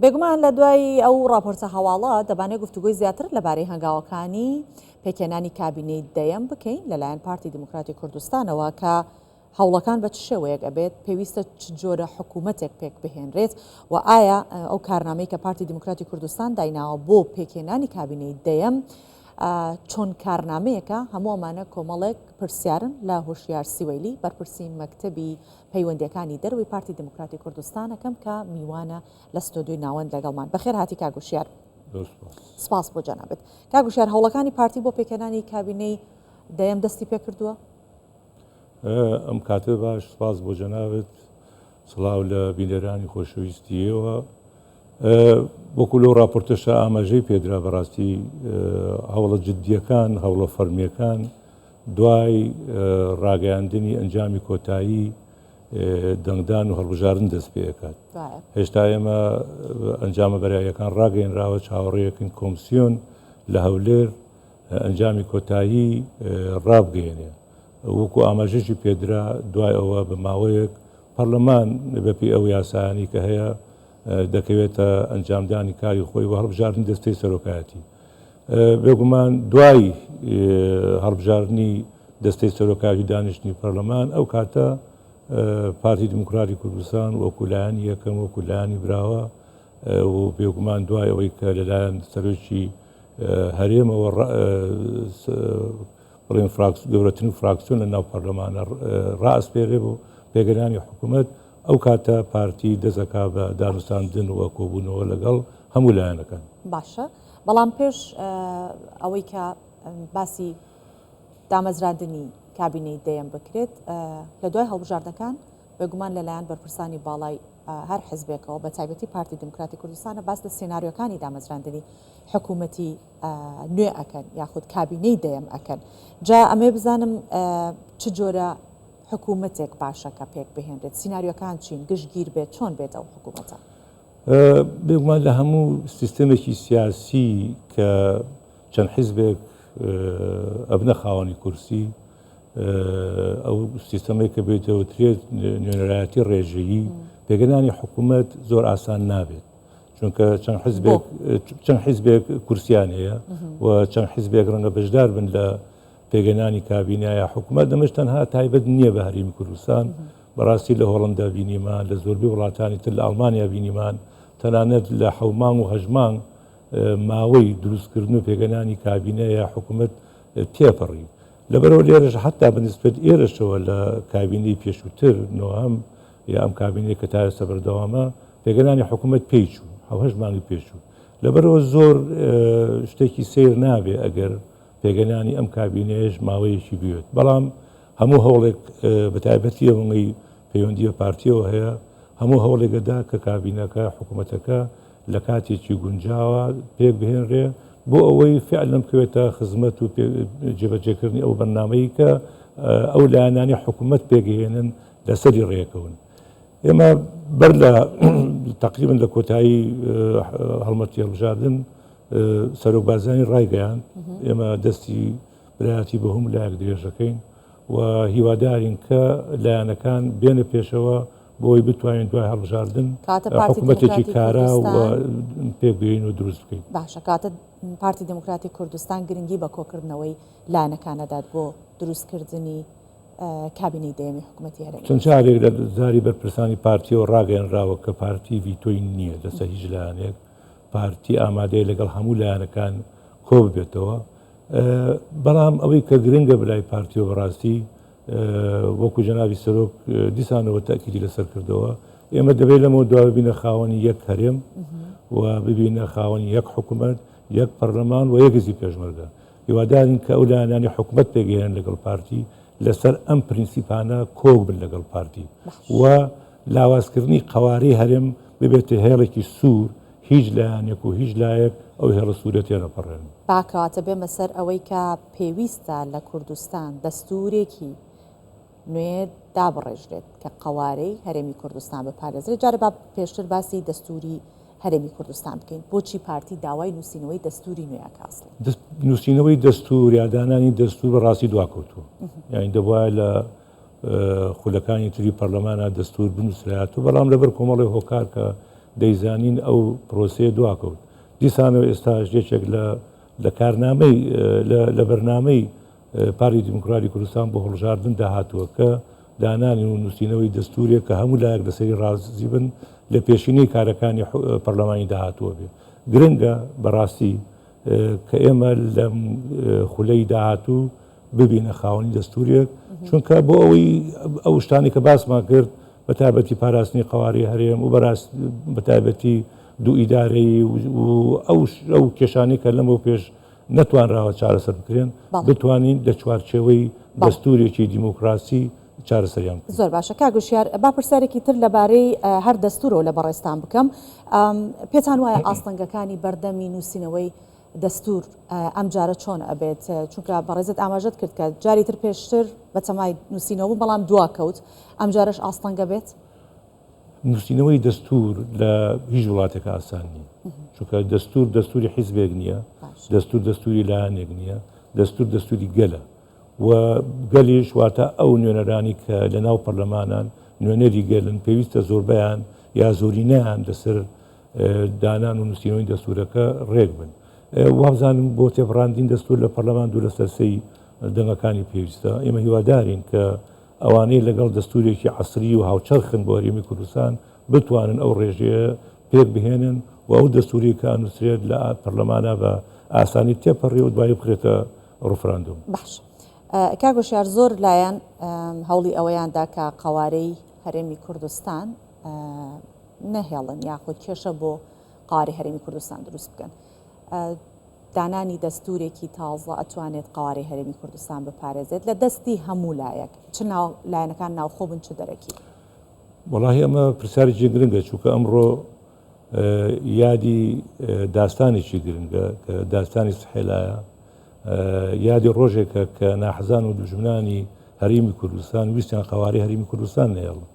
بێگومان لە دوای ئەو ڕاپۆرتە هەواڵە دەبانێ گفتوگۆی زیاتر لەبارەی هەنگاوەکانی پێکهێنانی کابینەی دەیەم بکەین لەلایەن پارتی دیموکراتی کوردستانەوە کە هەوڵەکان بە چ شێوەیەک ئەبێت، پێویستە چ جۆرە حکوومەتێک پێک بهێنرێت و ئایا ئەو کارنامەی کە پارتی دیموکراتی کوردستان دایناوە بۆ پێکهێنانی کابینەی دەیەم چۆن کارنامەیەکە؟ هەموو ئەمانە کۆمەڵێک پرسیارن لە هۆشیار سیوەیلی بەرپرسی مەکتەبی پەیوەندیەکانی دەرەوەی پارتی دیموکراتی کوردستان ئەکەم کە میوانە لە ستۆدیۆی ناوەند لەگەڵمان. بەخێر هاتی کاک وشیار. سپاس بۆ جەنابت. کاک وشیار هەوڵەکانی پارتی بۆ پێکهێنانی کابینەی دەیەم دەستی پێکردووە؟ ئەم کاتە باش، سپاس بۆ جەنابت، سڵاو لە بینەرانی خۆشەویستی ئێوە. وەکو لەو راپۆرتەشا ئاماژەی پێدرا بەڕاستی هەوڵە جددیەکان، هەوڵە فەرمیەکان دوای ڕاگەیاندنی ئەنجامی کۆتایی دەنگدان و هەڵبژاردن دەست پێکات. هێشتا ئێمە ئەنجامە بەراییەکان ڕاگەیەنراوە، چاوەڕێیەکین کۆمسیۆن لە هەولێر ئەنجامی کۆتایی ڕابگەیەنێ. وەکو ئاماژەشی پێدرا دوای ئەوە بە ماوەیەک پەرلەمان بەپێی ئەو یاسایانەی کە هەیە دەکەوێتە ئەنجامدانی کاری خۆی و هەڵبژاردنی دەستەی سەرۆکایەتی. بێگومان دوای هەڵبژاردنی دەستەی سەرۆکایەتی و دانیشتنی پەرلەمان ئەو کاتە پارتی دیموکراتی کوردستان وەکو لایەنی یەکەم وەکو لایەنی براوە و بێگومان دوای ئەوەی کە لەلایەن سەرۆکی هەرێمەوە بڵێن گەورەترین فراکسیۆن لە ناو پەرلەمانە ڕائەسپێرێ بۆ پێگەرانی حکوومەت ئەو کاتە پارتی دەزەکا بە دانوستاندن و کۆبوونەوە لەگەڵ هەموو لایەنەکان. باشە بەڵام پێش ئەوەی کە باسی دامەزراندنی کابینەی دەیەم بکرێت لە دوای هەڵبژاردنەکان بێگومان لەلایەن بەرپرسانی باڵای هەر حزبێکەوە بە تایبەتی پارتی دیموکراتی کوردستانە باس لە سیناریۆکانی دامەزراندنی حکوومەتی نوێ ئەکەن یاخود کابینەی دەیەم ئەکەن جا ئەمێ بزانم چ جۆرە حکوومەتێک باشە کە پێک بهێنرێت سیناریۆکان چین گشتگیر بێت چۆن بێت ئەو حکوومەتە؟ بێگومان لە هەموو سیستەمێکی سیاسی کە چەند حیزبێک ئەبنە خاوەنی کورسی ئەو سیستەمەی کە بێت دەوترێت نوێنەرایەتی ڕێژەیی پێگەنانی حکوومەت زۆر ئاسان نابێت چونکە چەند حزبێک چەند حیزبێک کورسیان هەیە و چەند حیزبێک ڕەنگە بەشدار بن لە پێگەنانی کابینە یا حکوومەت ئەمەش تەنها تایبەت نییە بە هەرێمی کوردستان بەڕاستی لە هۆڵندا بینیمان لە زۆربەی وڵاتانی تر لە ئەڵمانیا بینیمان تەنانەت لە حەومانگ و هەژمانگ ماوەی دروستکردن و پێگەنانی کابینە یا حکوومەت تێپەڕی لەبەرەوە لێرەش حتا بەنسبەت ئێرەشەوە لە کابینەی پێشووتر نۆهەم یا ئەم کابینەی کە تا ئێستا بەردەوامە پێگەنانی حکوومەت پێی چوو حەوهەشت مانگی پێچوو لەبەرەوە زۆر شتێکی سیر نابێ ئەگەر پێگەنانی ئەم کابینەیەش ماوەیەکی بوێت بەڵام هەموو هەوڵێک بەتایبەتی ئەوەی پەیوەندی بە پارتیەوە هەیە هەموو هەوڵێک دەدا کە کابینەکە حکوومەتەکە لە کاتێکی گونجاوە پێک بهێنرێ بۆ ئەوەی فعلەن بکەوێتە خزمەت و جێبەجێکردنی ئەو بەرنامەی کە ئەو لایەنانی حکوومەت پێکهێنن لەسەری ڕێکەون. ئێمە بەر لە تقریبن لە کۆتایی هەڵمەتی هەڵبژاردن سەرۆک بارزانی ڕایگەیاند ئێمە دەستی برایەتی بۆ هەموو لایەک درێژەکەین و هیوادارین کە لایەنەکان بێنە پێشەوە بۆی بتوانین دوای هەڵبژاردن حکوومەتێکی کارا و پێک بێنین و دروست بکەین. باشە کاتە پارتی دێموکراتی کوردستان گرنگی بە کۆکردنەوەی لایەنەکان ئەدات بۆ دروستکردنی کابینەی دەیەمی حکوومەتی هەرێمی چەند جارێک لە زاری بەرپرسانی پارتیەوە ڕاگەیەنراوە کە پارتی ڤیتۆی نییە لەسەر هیچ لایەنێک، پارتی ئامادەیە لەگەڵ هەموو لایەنەکان کۆ ببێتەوە، بەڵام ئەوەی کە گرنگە بەلای پارتیەوە بەڕاستی وەکو جەنابی سەرۆک دیسانەوە تەئکیدی لەسەر کردەوە ئێمە دەبێت لەمەوە دوا ببینە خاوەنی یەک هەرێم و ببینە خاوەنی یەک حکوومەت یەک پەرلەمان و یەک هێزی پێشمەرگە هیوادارین کە ئەو لایەنانی حکوومەت پێکهێنن لەگەڵ پارتی لەسەر ئەم پرینسیپانە کۆک بن لەگەڵ پارتی و لاوازکردنی قەوارەی هەرێم ببێتە هێڵێکی سوور، هیچ لایەنێک و هیچ لایەک ئەو هێڵە سوورە تێنەپەڕێنن. با کەواتە بێمە سەر ئەوەی کە پێویستە لە کوردستان دەستوورێکی نوێ دابڕێژرێت کە قەوارەی هەرێمی کوردستان بپارێزرێت، جارێ با پێشتر باسی دەستووری هەرێمی کوردستان بکەین، بۆچی پارتی داوای نووسینەوەی دەستووری نوێ ئەکا ئەسڵەن؟ نووسینەوەی دەستوور یا دانانی دەستوور بەڕاستی دواکەوتووە، یانی دەبوایە لە خولەکانی تری پەرلەمانا دەستور بنووسرایەتەوە، بەڵام لەبەر کۆمەڵێ هۆکار کە دەیزانین ئەو پرۆسەیە دواکەوت. دیسانەوە ئێستاش یەکێک لە لە کارنامەی لە بەرنامەی پارتی دیموکراتی کوردستان بۆ هەڵبژاردن داهاتووە کە دانانی و نووسینەوەی دەستورێک کە هەموو لایەک لەسەری ڕازی بن لە پێشینەی کارەکانی پەرلەمانی داهاتووە بێ. گرنگە بەڕاستی کە ئێمە لەم خولەی داهاتوو ببینە خاوەنی دەستورێک، چونکە بۆ ئەوەی ئەو شتانەی کە باسمان کرد بە تایبەتی پاراستنی قەوارەی هەرێم و بە تایبەتی دوو ئیدارەیی و ئەو کێشانەی کە لەمەو پێش نەتوانراوە چارەسەر بکرێن، بتوانین لە چوارچێوەی دەستورێکی دیموکراسی چارەسەریان بکەین. زۆر باشە کاک وشیار، با پرسیارێکی تر لەبارەی هەر دەستورەوە لە بەڕێزتان بکەم، پێتان وایە ئاستەنگەکانی بەردەمی نووسینەوەی دەستور ئەمجارە چۆن ئەبێت؟ چونکە بەڕێزت ئاماژەت کرد کە جاری تر پێشتر بەتەمای نووسینەوە بوون بەڵام دواکەوت، ئەمجارەش ئاستەنگە بێت؟ نووسینەوەی دەستور لە هیچ وڵاتێک ئاسان نییە، چونکە دەستور دەستوری حیزبێک نییە، دەستور دەستوری لایەنێک نییە، دەستور دەستوری گەلە و گەلیش واتە ئەو نوێنەرانی کە لە ناو پەرلەمانان نوێنەری گەلن، پێویستە زۆربەیان یا زۆرینەیان لەسەر دانان و نووسینەوەی دەستورەکە ڕێک بن. وابزانم بۆ تێپەڕاندنی دەستور لە پەرلەمان دوو لەسەر سێی دەنگەکانی پێویستە. ئێمە هیوادارین کە ئەوانەی لەگەڵ دەستورێکی عەسری و هاوچەرخن بۆ هەرێمی کوردستان بتوانن ئەو ڕێژەیە پێک بهێنن و ئەو دەستوری کە ئەنووسرێت لە پەرلەمانە بە ئاسانی تێپەڕێ و دوایی بخرێتە ڕفراندۆم. باش کاک هۆشیار، زۆر لایەن هەوڵی ئەوەیان دا کە قەوارەی هەرێمی کوردستان نەهێڵن یاخود کێشە بۆ قەوارەی هەرێمی کوردستان دروست بکەن. دانانی دەستورێکی تازە ئەتوانێت قەوارەی هەرێمی کوردستان بپارێزێت لە دەستی هەموو لایەک چ لایەنەکان ناوخۆ بن چ دەرەکی؟ وەڵاهی ئەمە پرسیارێکی گرنگە چونکە ئەمڕۆ یادی داستانێکی گرنگە کە داستانی سحێلایە یادی ڕۆژێکە کە ناحەزان و دوژمنانی هەرێمی کوردستان ویستیان قەوارەی هەرێمی کوردستان نەهێڵن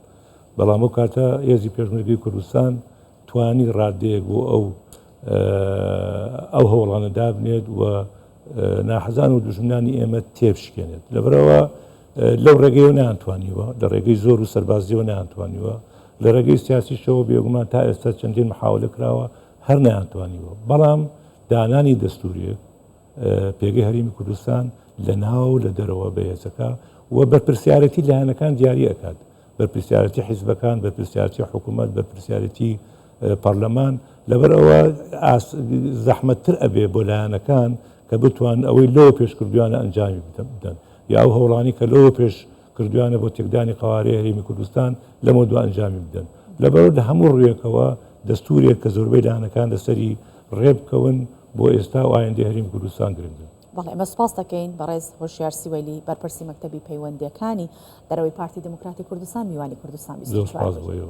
بەڵام ئەو کاتە هێزی پێشمەرگەی کوردستان توانی ڕادەیەک بۆ ئەو ئەو هەوڵانە دابنێت و ناحەزان و دوژمنانی ئێمە تێبشکێنێت لەبەرەوە لەو ڕێگەیەوە نەیانتوانیوە لە ڕێگەی زۆر و سەربازیەوە نەیانتوانیوە لە ڕێگەی سیاسیشەوە بێگومان تا ئێستا چەندین محاولە کراوە هەر نەیانتوانیوە بەڵام دانانی دەستورێک پێگەی هەرێمی کوردستان لە ناو لە دەرەوە بەهێزەکە و بەرپرسیارەتی لایەنەکان دیاری ئەکات بەرپرسیارەتی حیزبەکان، بەرپرسیارەتی حکوومەت، بەرپرسیارەتی پەرلەمان، لەبەر ئەوە زەحمەتتر ئەبێ بۆ لایەنەکان کە بتوانن ئەوەی لەوە پێش کردویانە ئەنجامی بدەن یا ئەو هەوڵانی کە لەوە پێش کردویانە بۆ تێکدانی قەوارەی هەرێمی کوردستان لەمە دو ئەنجامی بدەن. لەبەر لە هەموو ڕوویەکەوە دەستورێک کە زۆربەی لایەنەکان لەسەری ڕێبکەون بۆ ئێستا و ئایندەی هەرێمی کوردستان گرنگە. بەڵێ ئێمە سوپاست دەکەین بەڕێز هۆشیار سیوەیلی بەرپرسی مەکتەبی پەیوەندییەکانی دەرەوەی پارتی دیموکراتی کوردستان میوانی کوردستان 24 بووی.